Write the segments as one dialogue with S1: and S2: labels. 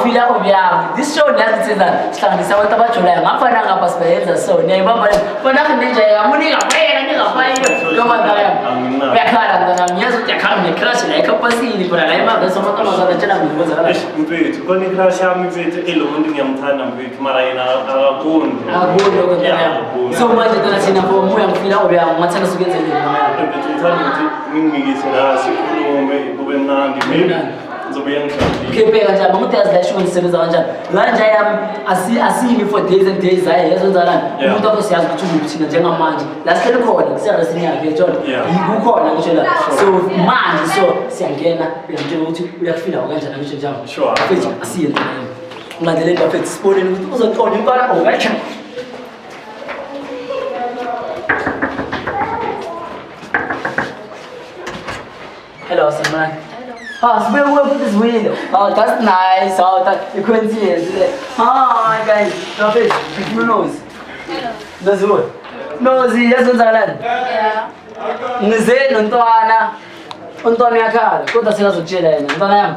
S1: Uyangifila obyami. This show niyazi senzani? Sihlanganisa abantu abajolayo. Ngapha nangapha sibayenza so. Niyayibamba le. Fana ninja yami ningawela ningafayile. Noma ntwana yami.
S2: Anginayo.
S1: Uyakhala ntwana yami. Ngiyazi ukuthi uyakhala une-crush la ekhapasini khona la emavesi amantombazane tshela mina kwenzakala.
S2: Eish, mfethu, khona i-crush yami mfethu, eh lo muntu ngiyamthanda mfethu, mara yena akaboni.
S1: Akuboni lokho ntwana
S2: Yeah,
S1: yami.
S2: akaboni.
S1: So manje ntwana thina for umuya ngifila obyami ungathanda sukenzele ntwana yami.
S2: Mfethu ngithanda ukuthi ngingikise la sikhulume kube mnandi. Maybe
S1: Mnandi.
S2: ngizobuye ngijabulile.
S1: Okay, bheka nje uma uyazi la eshumi nisebenza kanjani. La nje yami asimi for days and days hayi yezwenzakalani.
S2: Yeah.
S1: Umuntu wakho siyazi ukuthi ukuphi thina njengamanje. La sihleli khona kuseresini yakhe yetshona.
S2: Yeah.
S1: Kukhona ngisho la. So manje so siyangena uyamtshela ukuthi uyakufila kanjani ngisho njalo.
S2: Sure.
S1: Mfethu asiye ntwana yami. Ngilandeleni bafethu siboneni ukuthi uzothola intwana or kanjani. Hello, Simran. Ah, sibuye kuwe futhi sibuyile. Oh, that's nice. Oh, that the coincidence. Hi guys. Bafethu, ngifuna uNozi. Nozi wo. Nozi, yazi kwenzakalani?
S3: Yeah.
S1: Ngize nontwana. Untwana uyakhala, kodwa sekazokutshela yena. Ntwana yami.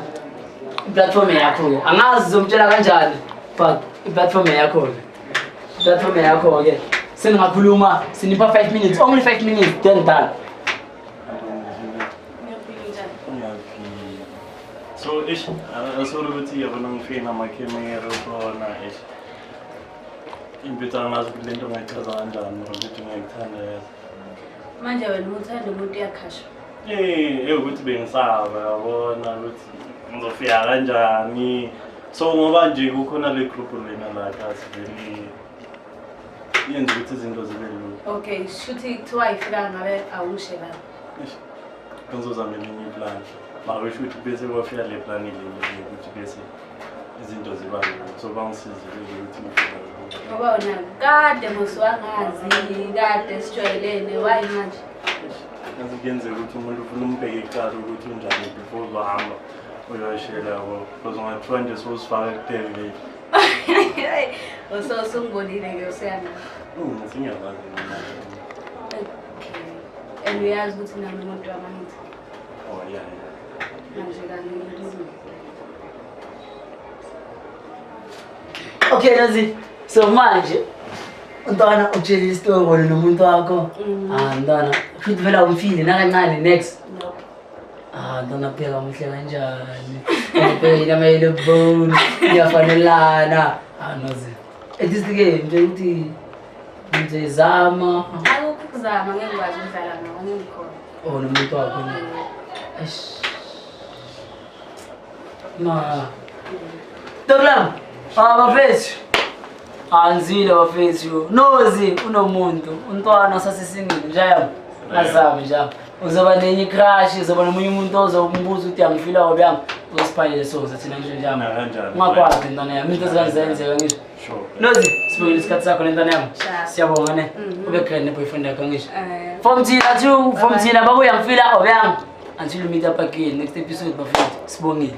S1: I-platform yakho-ke. Angazi uzomtshela kanjani, but i-platform yakho-ke. I-platform yakho-ke. Seningakhuluma, sinipha 5 minutes, only 5 minutes, then done.
S3: Ngiyaphila njani?
S2: Ngiyaphila. So ish, asolo ukuthi yabona ngifike namakhemera khona ish. Impethu angazi ukuthi lento ngayichaza kanjani mara ukuthi ngiyayithanda yazi.
S3: Manje wena uthanda umuntu uyakhasha.
S2: Eh, ukuthi bengisaba yabona ukuthi ngizofika kanjani. So ngoba nje kukhona le group lena la kasi vele yenza ukuthi izinto zibe lula.
S3: Okay, shuthi kuthiwa ifika ngabe awushe la.
S2: Eish, ngizozama elinye iplan. Mara kusho ukuthi bese kwafika le plan le ukuthi bese izinto ziba lula. So bangisizile ukuthi ngifike la.
S3: Ngoba wena kade mos wangazi, kade sijwayelene, why manje?
S2: Ngathi kuyenzeka ukuthi umuntu ufuna umbheke kuqala ukuthi unjani before uzohamba uyoshela yabo. Because ungathiwa nje sowusifaka kutele.
S3: Uso usungibonile ke useyana.
S2: Sengiyakwazi mina.
S3: Okay. And uyazi ukuthi nami umuntu wamanzi.
S2: Oh yeah.
S3: Manje kangi.
S1: Okay, Nozi. So manje untwana utshela isitori wena nomuntu wakho. Ah, ntwana, futhi vele awumfile nakancane next.
S3: Nope.
S1: Ah, ntwana bheka muhle kanjani. Ubheka ama yellow bone, iyafanelana. Ah, Nozi. At least ke nje ukuthi nje zama
S3: Akukho ukuzama ngeke ngikwazi ukudlala ngawo ngeke ngikhona.
S1: oh nomuntu wakho. Eish. Ma. Doklam. Ah, bafethu. Anzile bafethu. Nozi unomuntu, untwana osasesingile njayami. Azami njalo. Uzoba nenye crush, uzoba nomunye umuntu ozombuza ukuthi angifila obyami. Uzosiphalele soza thina ngisho njalo.
S2: Nakanjani.
S1: Ungakwazi ntwana yami, into ezikanje ngisho.
S2: Sure.
S1: Nozi, sibongile isikhathi sakho nentwana yami.
S3: Sure.
S1: Siyabonga ne.
S3: Mhm.
S1: Ube grand ne-boyfriend yakho ngisho.
S3: Eh.
S1: From thina to from
S3: Bye-bye.
S1: thina babuya ngifila obyami. Until we meet up again next episode bafethu. Sibongile.